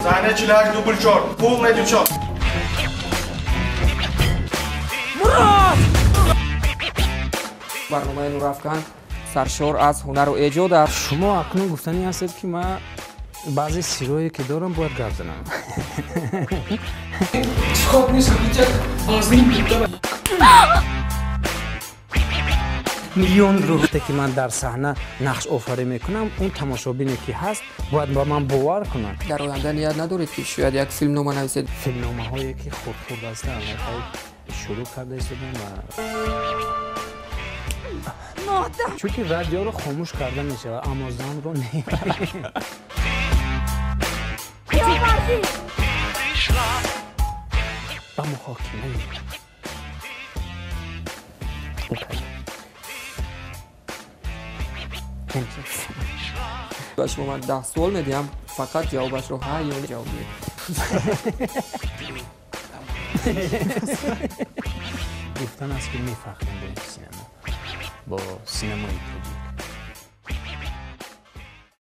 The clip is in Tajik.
Саҳна 48 дубл 4. Пул на девчон. Мурод! Барномаи Нурафкан саршор аз ҳунару эҷод аст. Шумо акнун гуфтанӣ ҳастед, ки ман баъзе сирое ки дорам, бояд гап занам. Миллион рӯ ки ман дар саҳна нақш офарӣ мекунам, он тамошобине ки ҳаст, бояд ба ман бовар кунад. Дар оянда ният надоред, ки шояд як филмнома нависед? Филмномаҳое ки хурд-хурд ҳастанд, аллакай шурӯъ карда истодам ва чунки радиоро хомӯш карда мешавад, аммо занро не. Ба муҳокима. Ба шумо ман 10 суол медиҳам, фақат ҷавобашро ҳа ё не ҷавоб диҳед. Гуфтан аст, ки мефахрем бо синемо, бо синемои тоҷик.